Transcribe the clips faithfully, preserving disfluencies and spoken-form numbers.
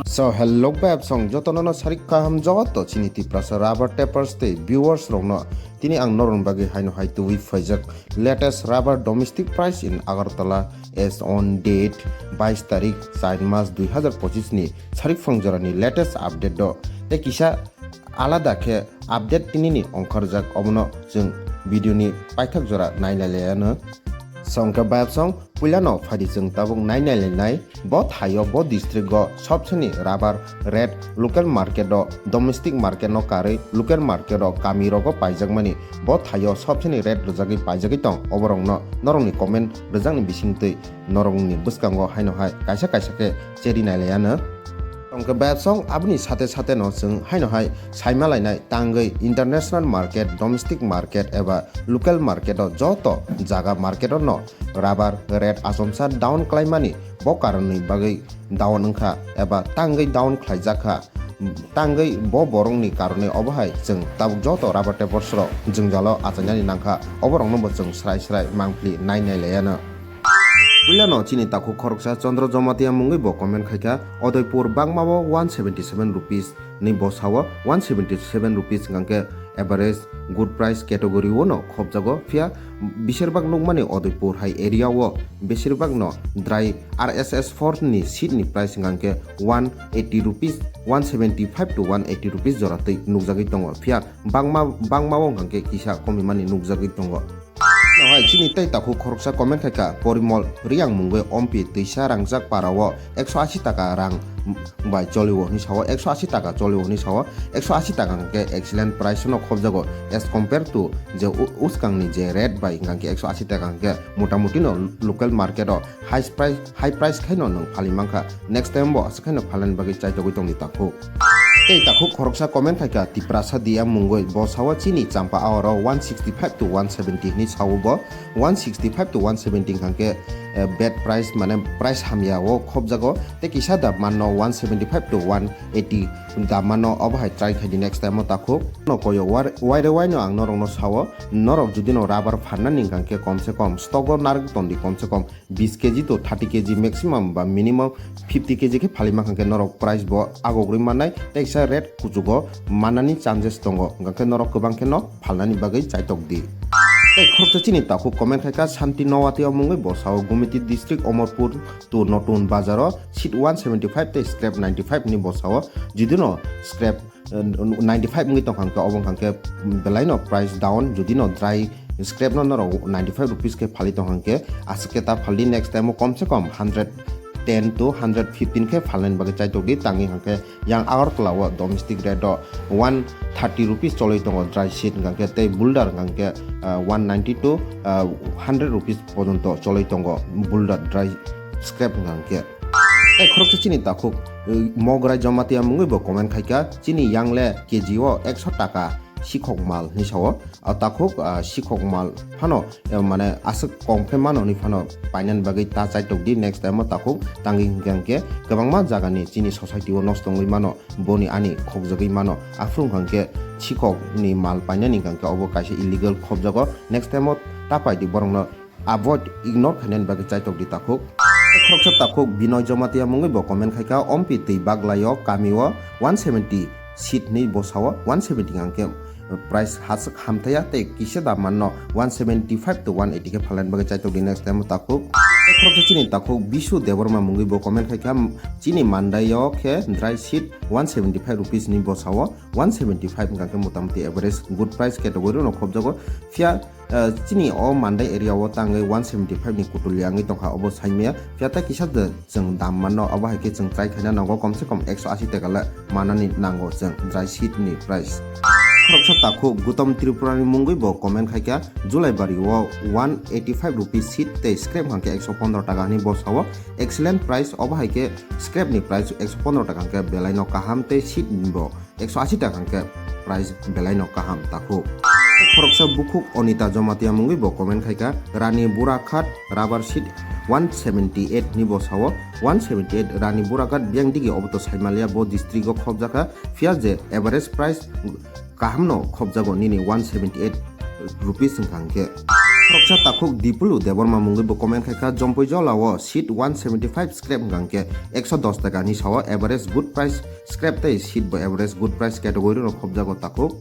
So hello beb song jotono no sarik kaham joto chini Tiprasa rubber tappers tei viewers rokno tini ang norokni bagwi haino hai tubui phaijak latest rubber domestic price in Agartala as on date bais tarik char mas dui hazar pochis ni sarik phang jorani latest update do tei kisa alada khe update tinini ongkharjak obono chwng video ni paithak jora nailailayano. Songkhe bayapsong puilano phaidi chwng tabuk nainailainai bo thaio bo district o sobseni rubber rate local market o domestic market no karwi local market o kami rogo paijakmani bo thaio sobseni rate rwjagwi paijagwi tong oborokno norokni comment rwjakni bisingtwi norokni bwskango haino hai kaisa kaisa khe cheri nailaiano. Tongkhe bebsong aboni sate sate no chwng haino hai saima lainai tangwi international market, domestic market eba local market o joto jaga market o no rubber rate achomsa down klaimani bo karon ni bagwi down wngkha eba tangwi down khlaijakha. Tangwi bo borokni karone obo hai chwng tabuk joto rubber tappers rok jwngjalo achainani nangkha, oborokno bo chwng srai srai mangpli nai nai laiano. Puilano chini takhuk khoroksa Chandra Jamatia mungwi bo comment khaikha, Udaipur bangmao one seventy seven rupees ni bosao one seventy seven rupees hwnkhe average good price category o no khopjago, phiya besirbak nukmani Udaipur hai area o besirbak no dry R S S four ni seat ni price hwnkhe one eighty rupees, one seventy five to one eighty rupees jora twi nukjagwi tongo, phiya bangma bangmao hwnkhe kisa komimani nukjagwi tongo. Hai chini tei takhuk khoroksa comment khaikha, Porimol Riyang mungwi Ompi twisa rangjak para o ekso ashi taka rang bai cholio hinwi sao, ekso ashi taka cholio hinwi sao, ekso ashi taka hwnkhe excellent price no khopjago as compare to je u- uskangni je rate bai hwnkhe ekso ashi taka hwnkhe motamuti no local market o high price, high price khaino nwng phali mankha, next time bo aswk khaino phalnani bagwi chaitogwi tongdi takhuk. Tei takhuk khoroksa comment khaikha Tiprasa D M mungwi, bo sao chini champa aoro one sixty five to one seventy hinwi sao bo, one sixty five to one seventy hwnkhe eh, bad price mane price hamya o khopjago, tei kisa da manno one seventy five to one eighty da manno, obo hai try khaidi next time o takhuk. No koyo war- waire waino ang norokno sao, norok judino rubber pharnani hwnkhe komse kom stock o narwk tondi komse kom bis K G to thirty K G maximum ba minimum fifty K G khe phalima hwnkhe norok price bo agogwi mannai, tei kisa rate kuchugo mannani chances tongo, hwnkhe norok kwbang kheno phalnani bagwi chaitok di. Tei khoroksa chini takhuk comment khaikha Santi Noatia mungwi, bo sao Gumiti district Omorpur to Notun bazaro seat one seventy five tei scrap ninety five ni bo sao, judino scrap ninety five wngwi tongkha hwnkhe, obo wngkha hwnkhe belaino price down, judino dry scrap no norok ninety five rupees khe phali tongkha hwnkhe, aswk khe ta phaldi next time o komse kom hundred ten to hundred fifteen khe phalnani bagwi chaitokdi, tangwi hwnkhe yang Agartala o domestic rate o one thirty rupees cholwi tongo dry seat hwnkhe, tei bulder hwnkhe one ninety to hundred rupees pojonto cholwi tongo bulder dry scrap hwnkhe. Tei khoroksa chini takhuk Mograi Jamatia mungwi bo comment khaikha, chini yang le K G o ekso taka sikhok mal hinwi sao. O takhuk sikhok mal phano mane aswk kom khe mano hinwi phano painani bagwi ta chaitokdi, next time o takhuk tangwi hwnkhe hwnkhe kwbangma jagani chini society o nosto wngwi mano, boni ani khokjagwi mano, aphuru hwnkhe sikhok ni mal painani hwnkhe obo kaisa illegal khopjago, next time o ta paidi borokno avoid, ignore khainani bagwi chaitokdi takhuk. Khoroksa takhuk Binoy Jamatia mungwi bo comment khaikha, Ompi twi Baglaio kamio one seventy seat hinwi bo sao, one seventy hwnkhe price haswk hamthaya tei kisa da manno one seventy five to one eighty khe phalnani bagwi chaitokdi next time o takhuk. Khoroksa chini takhuk Bisu Debbarma mungwi bo comment khaikha, chini Mandaio khe dry seat one seventy five rupees hinwi bo sao, one seventy five hwnkhe motamuti average good price category no khopjago, phiya chini o Mandai area o tangwi one seventy five ni kutulia wngwi tongkha, obo saimaya, phiya tei kisa de chwng dam manno, obo hai khe chwng try khaina nango, komse kom ekso ashi taka le manani nango chwng dry seat ni price. Khoroksa takhuk Gutom Tripura ni mungwi bo comment khaikha, July bari o one eighty five rupees seat tei scrap hwnkhe ekso pondro taka hinwi bo sao, excellent price, obo hai khe scrap ni price ekso pondro taka hwnkhe belai no kaham tei seat ni bo ekso ashi taka hwnkhe price belai no kaham takhuk. Khoroksa bukhuk Onita Jamatia mungwi bo comment khaikha, Rani Buraghat rubber seat one seventy eight ni bo sao, one seventy eight Rani Buraghat biyang digi obo to saimalia bo district o khopjakha, phiya je average price kaham no khopjago nini one seventy eight rupees wngkha hwnkhe. Khoroksa takhuk Dipulu Debbarma mungwi bo comment khai kha, Jompui Jola o seat one seventy five scrap hwnkha hwnkhe ekso dos taka hinwi sao, average good price scrap tei seat bo average good price category no khopjago takhuk.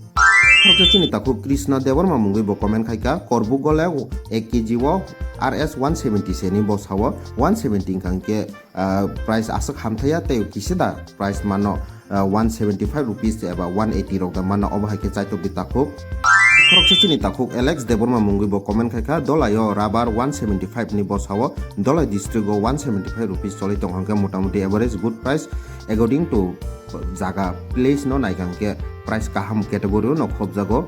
Khoroksa chini takhuk Krishna Debbarma mungwi bo comment khai kha, Korbuk Gole ek K G o R S one seventy se hinwi bo sao, one seventy hwnkha hwnkhe, ah, price aswk hamthaya tei kisa da price mano, ah, one seventy five rupees eba one eighty rok da mano, obo hai khe chaitok di takhuk. Khoroksa chini takhuk Alex Debbarma mungwi bo comment khai kha, Dolai o rubber one seventy five ni bo sao, Dolai district o one seventy five rupees choli tong hwnkhe motamuti average good price according to jaga place no naikha hwnkhe price kaham category o no khopjago.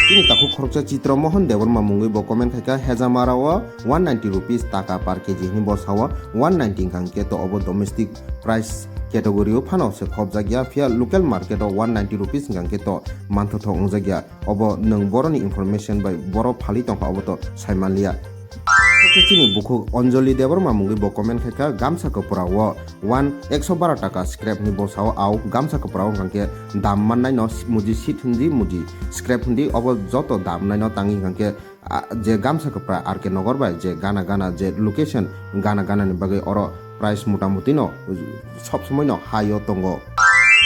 Chini takhuk khoroksa Chitra Mohan Debbarma mungwi bo comment khai kha, Hejamara o one ninety rupees taka per K G hinwi bo sao, one ninety hwnkha hwnkhe to obo domestic price category o phano se khopjak ya, phiya local market o one ninety rupees hwnkha hwnkhe to manthothok wngjak ya. Obo nwng boroni information bai boro phalwi tongkha, obo to saimanliya. Khoroksa chini bukhuk Anjali Debbarma mungwi bo comment khai kha, Gamsa kwpra o one ekso baro taka scrap ni bo sao, au gamsa kwpra o hwnkha hwnkhe dam mannai no muji seat hindi, muji scrap hindi, obo joto dam nai no tangwi hwnkha hwnkhe, ah, je gamsa kwpra R K Nagar bai je gana gana je location gana gana ni bagwi oro price motamuti no sob somoi no high o tongo.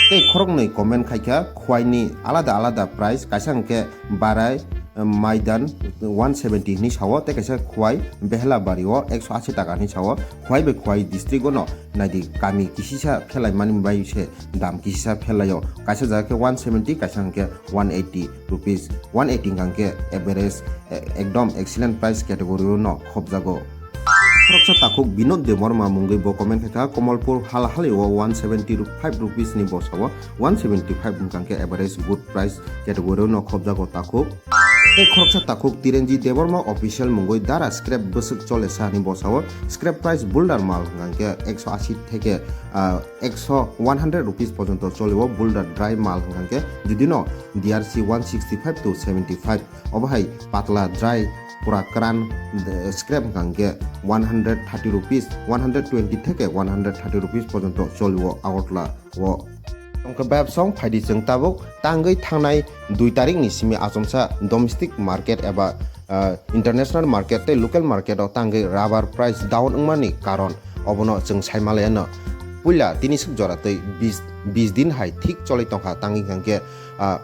Tei khoroknwi comment khai kha, Khwai ni alada alada price, kaisa hwnkhe Barai, Maidan one seventy hinwi sao, tei kaisa Khwai Behlabari o ekso ashi taka hinwi sao. Khwai bai Khwai district o no naidi, kami kisisa phelaimani bai se dam kisisa phelaio. Kaisa jaga khe one seventy, kaisa hwnkhe one eighty rupees, one eighty hwnkha hwnkhe average, eh, ekdom excellent price category o no khopjago. Khoroksa takhuk Binod Debbarma mungwi bo comment khai kha, Kamalpur hal hali o one seventy five rupees ni bo sao, one seventy five hwnkha hwnkhe average good price category o no khopjago takhuk. Tei khoroksa takhuk Tirenji Debbarma official mungwi dara scrap bwswk chole sa hinwi bo sao, scrap price bulder mal hwnkha hwnkhe ekso ashi theke, ah, ekso, one hundred rupees porjonto choli o bulder dry mal hwnkha hwnkhe, jodi no D R C one sixty five to seventy five, obo hai patla dry pura kwran, eh, scrap hwnkha hwnkhe one hundred thirty rupees, one hundred twenty theke one hundred thirty rupees porjonto choli o Agartala o. Tongkhe bebsong phaidi chwng tabuk tangwi thangnai dui tarikni simi achomsa domestic market eba, ah, international market tei local market o tangwi rubber price down wngmani karon obono chwng saimalaiano. Puila tini swk jora tei bis, bis din hai thik choli tongkha, tangwi hwnkhe, ah,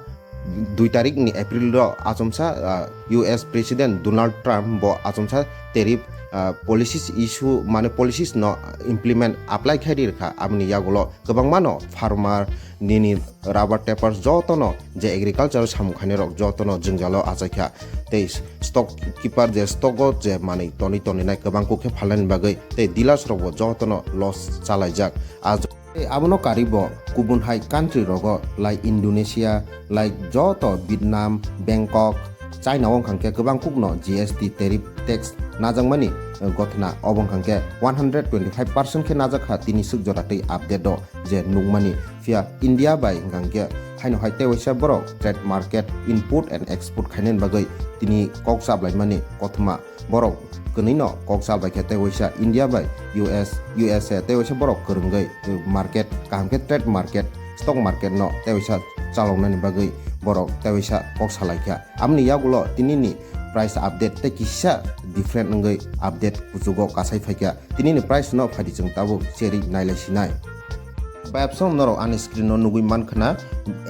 dui tarikni April o achomsa, ah, U S President Donald Trump bo achomsa tariff, ah, policies issue, mane policies no implement, apply khai ri rwkha. Aboni yagulo kwbangma no farmer, nini rubber tappers jotono je agriculture samung khainai rok jotono jwngjalo achaikha. Tei stock keeper je stock o je manwi tonwi tonwi nai kwbang kuk khe phalnani bagwi tei dealers rok bo jotono loss chalaijak. A Tei abono karwi bo kubun hai country rogo, like Indonesia, like joto Vietnam, Bangkok, China o wngkha khe kwbang kukno G S T tariff tax najakmani, eh, gothna obo wngkha khe one hundred twenty five percent khe najak kha tini swk jora tei update o je nukmani. Phiya India bai wngkha khe haino hai tei waisa borok trade market import and export khainani bagwi tini kok chablaimani kothoma. Borok kwnwi no kok chalbai khe tei waisa India bai U S, U S A tei waisa borok kwrwngwi market, kaham khe trade market, stock market no tei waisa chaloknani bagwi borok tei waisa kok salai kha. Aboni yagulo tinini price update tei kisa different wngwi update kuchugo kasai phai kha. Tinini price no phaidi chwng tabuk cherwi nailai sinai. Bayapsong norok ani screen o nugwi mankha na,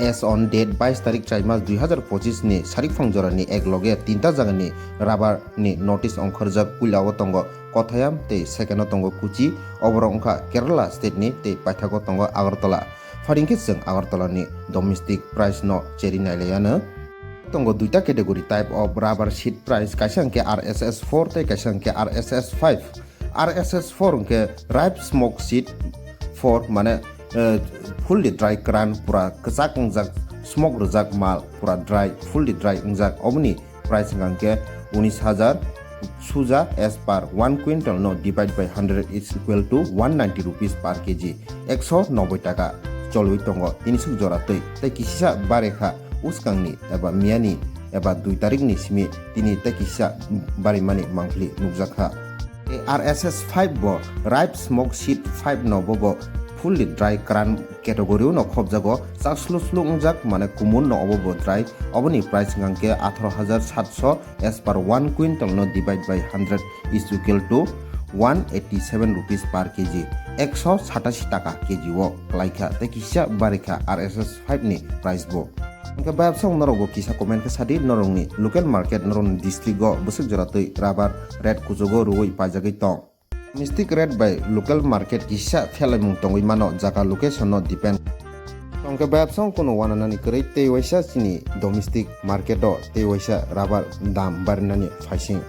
as on date bais tarik chai mas dui hazar pochis ni sarikphang jora ni ek loge tinta jaga ni rubber ni notice ongkhorjak, puila o tongo Kottayam tei second o tongo Kochi, oborok wngkha Kerala state ni tei paithago tongo Agartala. Pharing khe chwng Agartala ni domestic price no cheri nailaiya no. Tongo duita category type of rubber sheet price, kaisa hwnkhe R S S four tei kaisa hwnkhe R S S five. R S S four hwnkhe ripe smoke sheet four, mane, eh, fully dry kwran, pura kwchak wngjak, smoke rwjak mal, pura dry, fully dry wngjak. Oboni price hwnkha hwnkhe unis hajar suja, as per one quintal no divide by hundred is equal to one ninety rupees per K G, ekso noboi taka cholwi tongo tini swk jora twi. Tei kisisa bare kha uskangni eba miyani eba dui tarikni simi tini tei kisa barimani mangpili nukjakha. Tei R S S five bo ripe smoke sheet five no bobo Fully dry karan category o no khobjago, chak slu slu wngjak, mane kumun no obo bo dry, oboni price hwnkhe atharo hajar satso as per one quintal no divide by hundred is equal to one eighty seven rupees per kg, ekso satasi taka kg o kwlaikha, tei kisa barikha R S S five ni price bo. Hwnkhe bayapsong norok bo kisa comment khe sadi, norokni local market norokni district o bwswk jora twi rubber rate kuchugo rwui paijagwi tong. Domestic rate bai local market kisa phelaimung tongwi mano, jaga location no depend. Tongkhe bayapsong kuno wananani kwrwi tei waisa chini domestic market o tei waisa rubber dam barinani phaising.